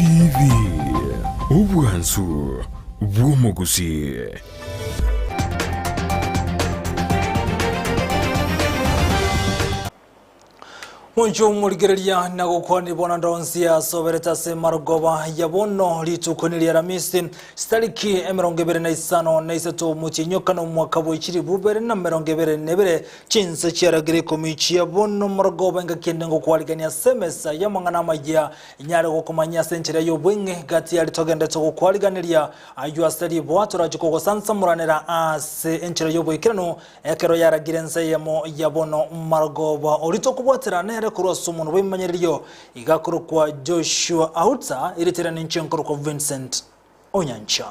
TV, obwansu bw'omogusii. Monche omorigereria na gokwanire bono ndonsi asoberete ase marogoba ya bono rituko niria Aramisi chitariki 25 omotienyi okane omwaka bwe chilifu bibere na 22 chinsa chiaragire ikomi chia bono marogoba engaki ende ngokwarigania ase emesa y'amang'ana amayia inyare gokomanyia ase enchera y'obweng'e gati yari togendete gokwariganeria aywo ase riboa torache kogosansamoranera ase enchera y'oboikeranu Ekero yaragire ense eyemo ya bono marogoba, oria tokobwatera nere korwa ase omonwa bw'ebimanyererio, iga akorokwa Joshua Autsa, erieta riane inche nkorokwa Vincent Onyancha.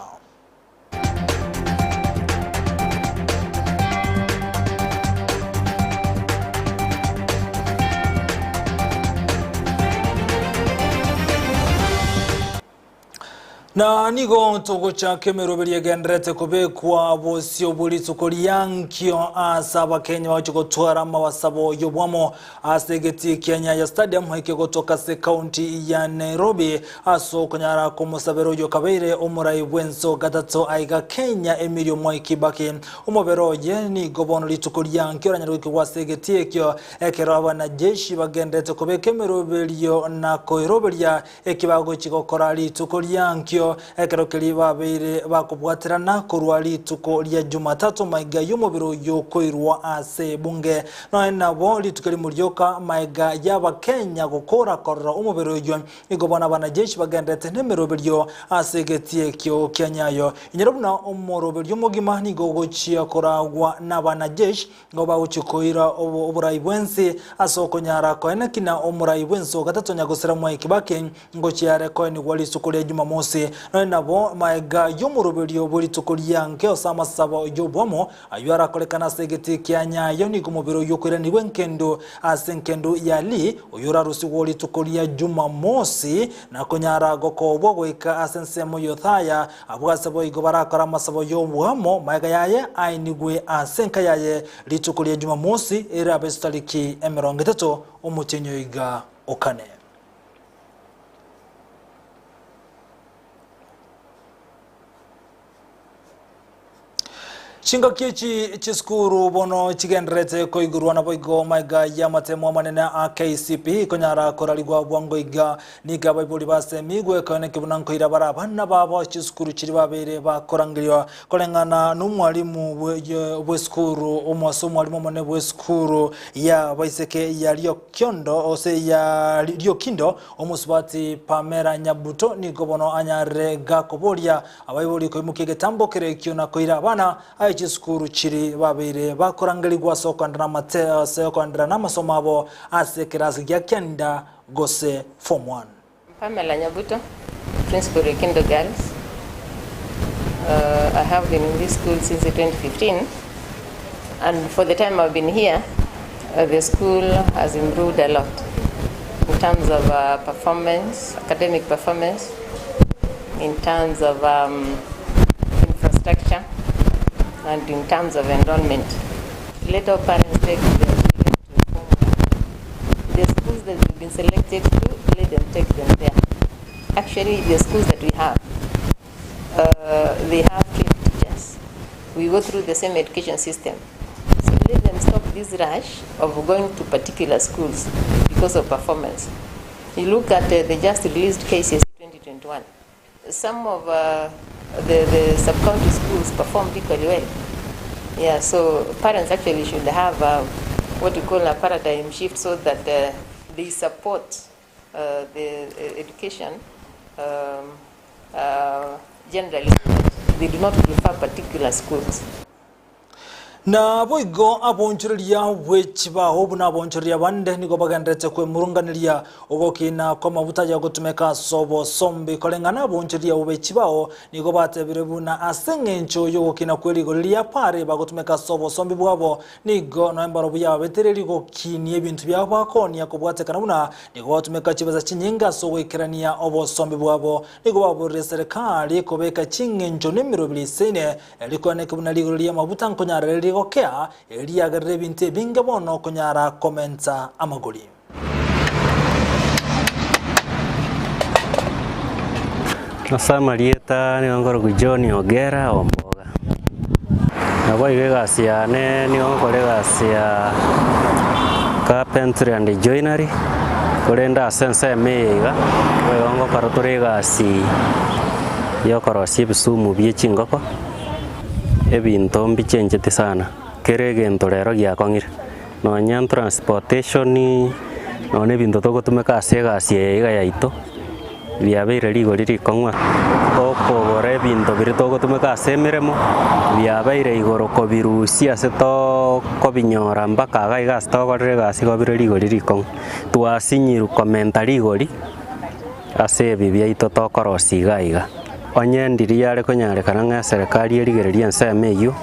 Na nigo togochaka emeroberi egendererete kobekwa bosio bwe rituko ria nkio ase Abakenya bagochia gotwara amabasabo y'obwamo ase egetii kia Nyayo Stadium ekegotoka ase ekaunti ya Nairobi ase okonyara komosabera oyio okabeire omorai bwense o gatato aiga Kenya Emilio Mwai Kibaki. Omobere oye nigo bono rituko ria nkio oranyare goikigwa ase egetii ekio ekero abanajeshi bagendererete kobeka emeroberio na koeroberia Eki bagochia gokora rituko riankio, ekero keria babeire bakobwaterana korwa rituko ria Jumatatu maega y'omobere oyio koirwa ase ebunge. Nonya nabo rituko erimo rioka maega y'Abakenya gokora korora omobere oyio, nigo bono abanajeshi bagenderete nemeroberio ase egetii ekio kia Nyayo. Inyora buna omoroberio omogima nigo ogochia koragwa nabanajeshi Nigo bagochia koira oborai bwensi ase okonyara koeneki na omorai bwensi o gatato nyagosira Mwai Kibaki ngochia are koenigwa risuko ria Jumamosi. Nonye nabo maega y'omoroberio bwe rituko ria nkeo ase amasabo y'obwamo ayio arakorekane ase egetii kia Nyayo nigo omobere oyio okoiranigwa enkendu ase enkendu ya Lee oyio orarusigwe rituko ria Jumamosi na konyara gokobwa goika ase ensemo y'Othaya Abwo ase boigo barakore amasabo y'oboamo, magega yaye ainigwe ase enka yaye rituko ria Jumamosi, erabe chitariki 30 omotienyi oiga o kane. Chingaki echi chisukuru bono chigendererete koigurwa naboigo maiga y'amatemo amanene a KCPE konyara korarigwa bwango iga. Nigo abaibori basemigwe koeneki buna nkoira bare abana babo chisukuru chiria babeire bakorangeria koreng'ana nomwalimu bw'esukuru omoase omwalimu omonene bw'esukuru y'abaiseke ya Riokiondo gose ya Riokindo omosubati Pamela Nyabuto nigo bono anyarire gakoboria Abaibori koimokia egetambo kere ekio na koira abana aye chisukuru chiri babeire bakorangerigwa ase okoenderera amate ase okoenderera namasomo abo ase ekerasi gia kenda gose form one. Pamela Nyabuto, Principal Riokindo Girls, I have been in this school since 2015 and for the time I've been here the school has improved a lot in terms of performance, academic performance. in terms of um, infrastructure and in terms of enrollment. Let our parents take their children to form one. The schools that they've been selected to, let them take them there. Actually, the schools that we have, uh, they have trained teachers. We go through the same education system. So let them stop this rush of going to particular schools because of performance. You look at uh, the just released KCSE 2021. Some of uh, the, the sub-county schools performed equally well. Yeah, so parents actually should have uh, what we call a paradigm shift so that uh, they support uh, the uh, education um, uh, generally. They do not prefer particular schools. Naboigo abonchoreria bwe chibao buna abonchoreria bande nigo bagendererete kwemurunganeria ogokina kw'amabuta ay'ogotumeka ase obosombi. Koreng'ana abonchoreria abwo be chibao nigo batebire buna ase engencho y'ogokina kwe rigori ria pare bagotumeka ase obosombi bwabo nigo nonya mbarobwo yababetereiri gokinia ebinto biabo bakoonia kobwatekana buna nigo bagotumeka chibesa chinyinge ase ogoikerania obosombi bwabo. Nigo baborire eserekari kobeka ching'encho nemerobiri iseine Rikoeneke buna rigoro ri'amabuta nkonyara rigokea, eriagerire ebinto ebinge bono konyara komenta amagori. Ase amarieta nigo nkorokwa John Ogera Omboga. Naboigo egasi yane nigo nkokora egasi ya carpentry and joinery, korende ase ensemo eye iga, nigo ngokora tore egasi ya okorosia ebisumu bie chingoko, ebinto mbichencheti sana, kera egento rero giakong'ire, nonya transportation, nonya ebinto togotumeka ase egasi eye iga yaito. Biabeire rigori rikong'u okogora ebinto biria togotumeka ase emeremo, biabeire igoro kobirusia ase tokobinyora mpaka iga iga ase tokorera egasi igo bire rigori rikong'u. Twasinyirwe komenta rigori ase ebi biaito tokorosia iga iga. Onye ndiria yare konyarekana ng'a eserekari erigererie ensemo eyio,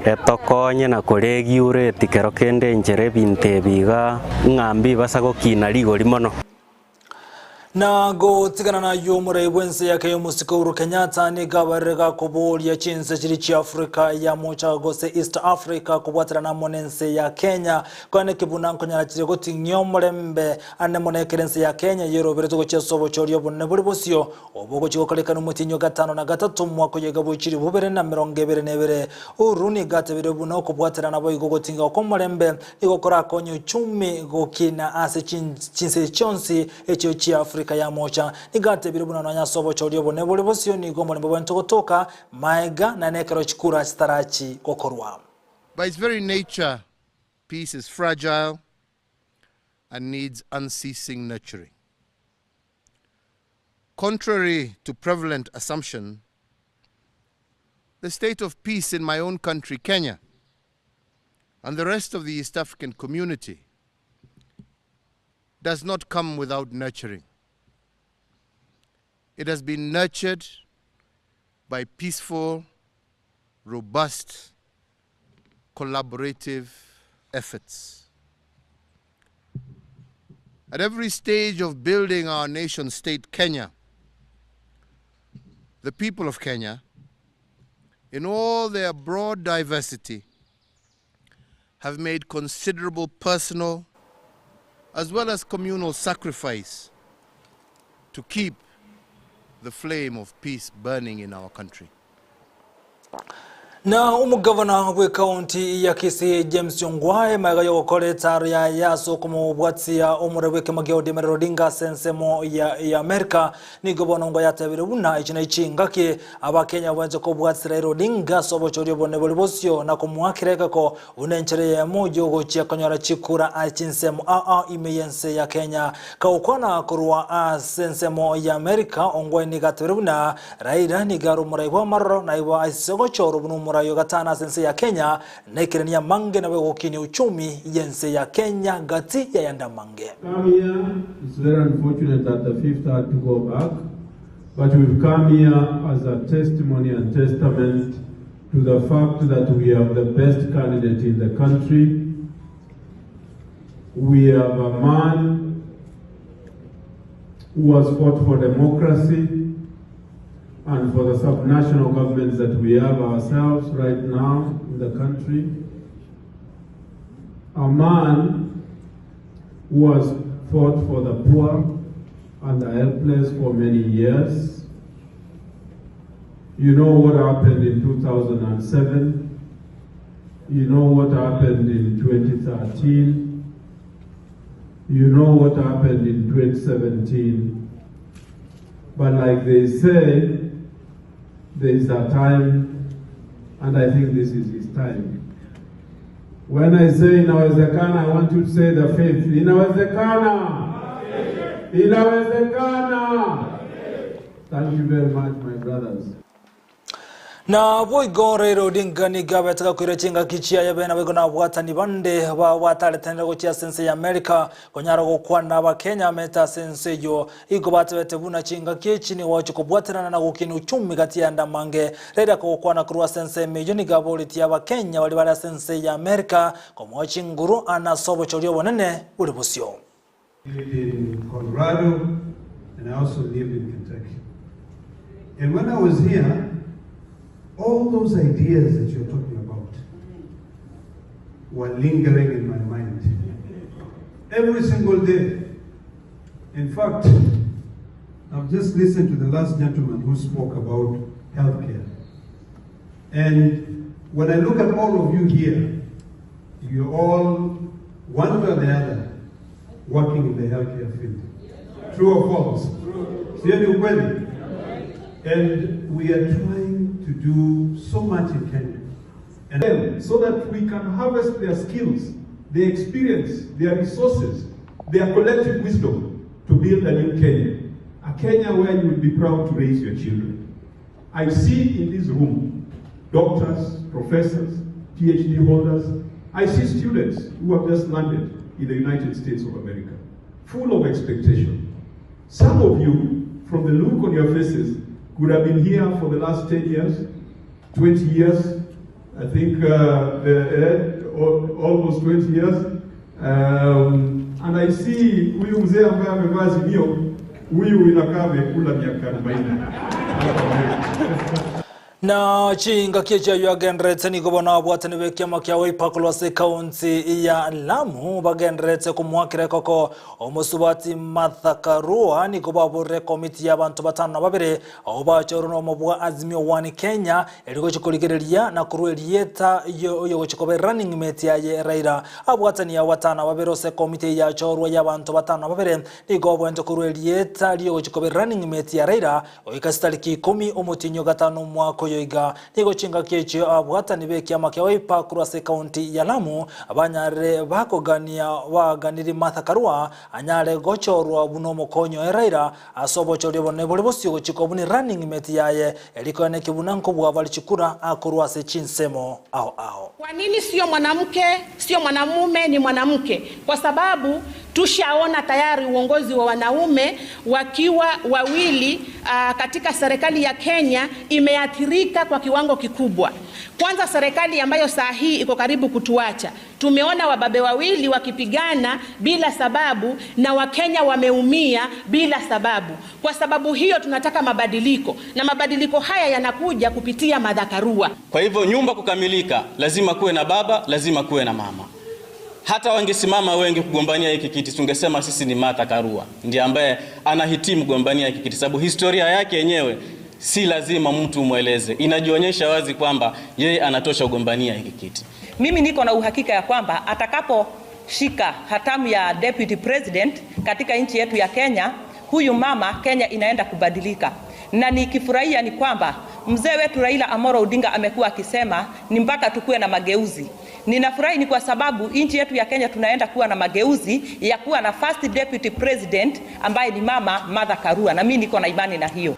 etokonye na koregiureti kero kende enchera ebinto ebi iga ng'a mbibasa gokina rigori mono. Na gotigana nayio omorai bw'ense ya Kenya omosike Uhuru Kenyatta nigo abarire gakoboria chinse chiria chia Africa ya mocha gose East Africa kobwaterana amo nense ya Kenya konya nekebuna nkonyara chiria goting'ia omorembe ande mono ekero ense ya Kenya yeroberetwe gochia ase obochori obonene bore bosio obo ogochia gokorekana omotienyi o gatano na gatato omwaka oyoiga bwe chilifu bibere na emerongo ebere na ebere. Uhuru nigo atebire buna okobwaterana boigo gotinga kw'omorembe Nigo korakonye uchumi gokina ase chinse chionsi echio chia Afrika ya Mocha. Nigo atebire buna nonya ase obochori obonene bore bosio nigo omorembe bwente gotoka maega na nekero chikura chitarachi gokorwa. By its very nature, peace is fragile and needs unceasing nurturing. Contrary to prevalent assumption, the state of peace in my own country, Kenya, and the rest of the East African community does not come without nurturing. It has been nurtured by peaceful, robust, collaborative efforts. At every stage of building our nation state, Kenya, the people of Kenya, in all their broad diversity, have made considerable personal as well as communal sacrifice to keep the flame of peace burning in our country. Na omogavana bw'ekaunti ya Kisii James Ongwae magega y'ogokora etaaro yaye ase okomobwatia omorwani bw'ekemo gia ODM Raila Odinga ase ensemo ya ya Amerika nigo bono Ongwae yatebire buna echi ne chingaki Abakenya babwenerete kobwatia Raila Odinga ase obochori obonene bore bosio na komoakera egeko buna enchera eyemo y'ogochia konyora chikura ase chinsemo ao ao ime y'ense ya Kenya. Kagokwana korwa ase ensemo ya Amerika Ongwae nigo atebire buna Raila nigo are omorai bw'amaroro, na igo aise gochorwa buna omorai o gatano ase ense ya Kenya, nekereni amange nabo egokinia uchumi y'ense ya Kenya gati y'ayande amange. Come here, it's very unfortunate that the fifth had to go back, but we've come here as a testimony and testament to the fact that we have the best candidate in the country. We have a man who has fought for democracy and for the subnational governments that we have ourselves right now in the country. A man who has fought for the poor and the helpless for many years. You know what happened in 2007. You know what happened in 2013. You know what happened in 2017. But like they say, there is a time, and I think this is his time. When I say inawezekana, I want you to say the fifth. Inawezekana! Inawezekana! Thank you very much, my brothers. Naboigo Raila Odinga nigo abete gakoira chingaki chiaye bene naboigo nabwatani bande babwataretenire gochia ase ense ya America konyara gokwana na abakenya bamenyete ase ense eyio. Igo batebete buna chingaki echi nigo bagochia kobwaterana na gokina uchumi gati y'ayande amange. Raila kogokwana korwa ase ensemo eyio nigo aboretie abakenya baria bare ase ense ya America komoa chinguru ane ase obochori obonene bore bosio. Lived in Colorado and I also lived in Kentucky. And when I was here, all those ideas that you're talking about were lingering in my mind. Every single day. In fact, I've just listened to the last gentleman who spoke about healthcare. And when I look at all of you here, you're all, one way or the other, working in the healthcare field. True or false? Sio ni ukweli? And we are trying to do so much in Kenya. And them so that we can harvest their skills, their experience, their resources, their collective wisdom to build a new Kenya. A Kenya where you will be proud to raise your children. I see in this room doctors, professors, PhD holders. I see students who have just landed in the United States of America, full of expectation. Some of you, from the look on your faces, could have been here for the last 10 years, 20 years, I think almost 20 years. And I see huyu mzee ambaye amevaa azimio, huyu inakaa amekula miaka 40. Na chinga kiechayo agenderete nigo bono abwatani ba ekiama kia Wiper korwa ase ekaunti ya Lamu bagenderete komwakera ekoko omosubati Martha Karua nigo baborire ekomiti ya abanto batano na babere abo bachorwa na omo bwa Azimio One Kenya eri gochi korigereria na korwa erieta oyo gochi koba running mate yaye Raila. Abwatani abo batano na babere ase ekomiti yachorwa ya abanto batano na babere nigo obwente korwa erieta riogochi koba running mate ya Raila oika sitariki 10 omotinyo gatano omwaka oyo iga. Nigo chinga kiechio abwatani ba ekiama kia Wiper korwa ase ekaunti ya Lamu abanyare bakogania baganiri Martha Karua anyare gochorwa buna omokonyo e Raila ase obochori obonene bore bosio gochika obuni running mate yaye erikoene kibuna nkobwa bari chikura akorwa ase chinsemo ao ao. Kwa nini sio mwanamke, sio mwanamume, ni mwanamke? Kwa sababu tushaona tayari uongozi wa wanaume wakiwa wawili katika serikali ya Kenya imeathirika kwa kiwango kikubwa. Kwanza serikali ambayo saa hii iko karibu kutuacha, tumeona wababe wawili wakipigana bila sababu na Wakenya wameumia bila sababu. Kwa sababu hiyo tunataka mabadiliko, na mabadiliko haya yanakuja kupitia Martha Karua. Kwa hivyo nyumba kukamilika lazima kuwe na baba, lazima kuwe na mama. Hata wangesimama wengi kugombania hiki kiti, tungesema sisi ni Martha Karua ndiye ambaye anahitimu kugombania hiki kiti, sababu historia yake yenyewe si lazima mtu umweleze, inajionyesha wazi kwamba yeye anatosha kugombania hiki kiti. Mimi niko na uhakika ya kwamba atakaposhika hatamu ya deputy president katika nchi yetu ya Kenya, huyu mama Kenya inaenda kubadilika. Na nikifurahia ni kwamba mzee wetu Raila Amolo Odinga amekuwa akisema ni mpaka tukue na mageuzi. Ninafurahi ni kwa sababu nchi yetu ya Kenya tunaenda kuwa na mageuzi ya kuwa na first deputy president ambaye ni mama Martha Karua, na mimi niko na imani na hiyo.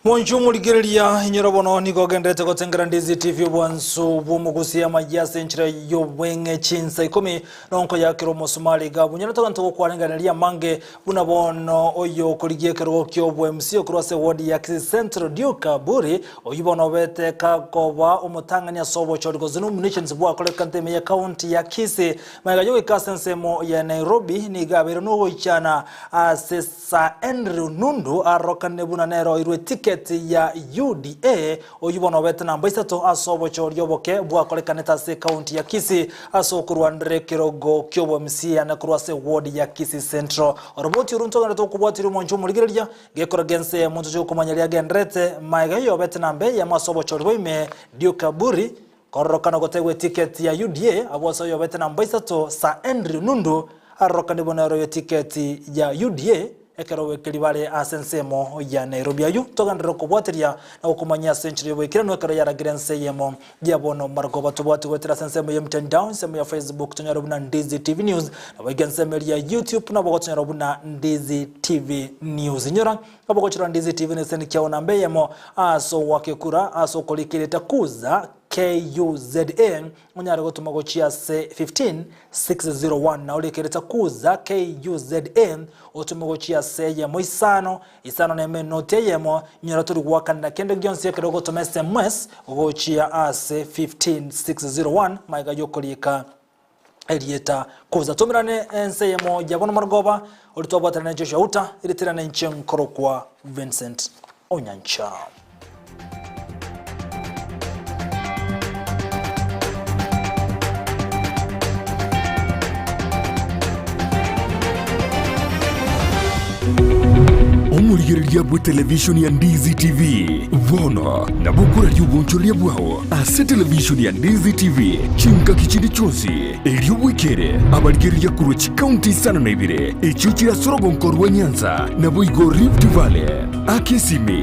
Monju muligereria inyoro bono nigo genderete gotengera Ndizi TV bwansu bumugusia majase nchira yobwenge chinsa 10 nonko yakiro Mosomali gabunyana toganto gokwarenganeria mange buna bono oyo korigie kero kyo bwe MC okorwa se ward ya Kisii Central Duke Buri oyu bono bete kakoba omotangania sobo chorigo nominations bwa koleka nteme ya county ya Kisii maega yo ikasensemo ya Nairobi nigabero no goichana ase Sir Andrew Nundu arokane buna nero irwe ticket ya UDA oyubono bete namba isato asobo chorio boke bwakorekaneta ase county ya Kisii aso kurwandre kirogo kyobo MC ana kurwa se ward ya Kisii Central oroboti urunto ngana tokubwatiri monjo murigereria gekora gense muntu cyo kumanyaria gendrete maega yo bete namba ya masobo chorio ime Duke Buri kororokana gotegwe ticket ya UDA abwaso yo bete namba isato Sir Andrew Nundu arorokane bonero yo ticket ya UDA ekero wekeri bare ase ensemo ya Nairobi ayu toganderera kobwateria na gokomanya ase enchera yoboikeranu ekero yaragire ense eyemo yabono marogoba tobwati goetera ase ensemo ya mtandao ensemo ya Facebook tonyora buna Ndizi TV News nabo iga ensemo ya YouTube nabo gotonyora buna Ndizi TV News nyora nabo gochora Ndizi TV News nikiao namba eyemo aso wakekura aso korikirete kuza KUZA onyare gotuma gochia se 15601 na urekereta kuza KUZA otume gochia se yemo isano isano na eme note yemo nyora turi gwakana kende gionse ekero gotuma SMS gochia ase 15601 maiga yokorika erieta kuza tumirane ense yemo yabono marogoba oritwabwaterana Joshua Uta iritirana nche nkorokwa Vincent Onyancha. Omorigereria bw'etelevishoni ya Ndizi TV, bono nabo okoraria obonchoreria bwao ase televishoni ya Ndizi TV chingaki chinde chionsi, erio bwekere abarigereria korwa chikaunti isano na ibere echio chire ase orogonko rwa Nyanza naboigo Rift Valley. Aka esimi.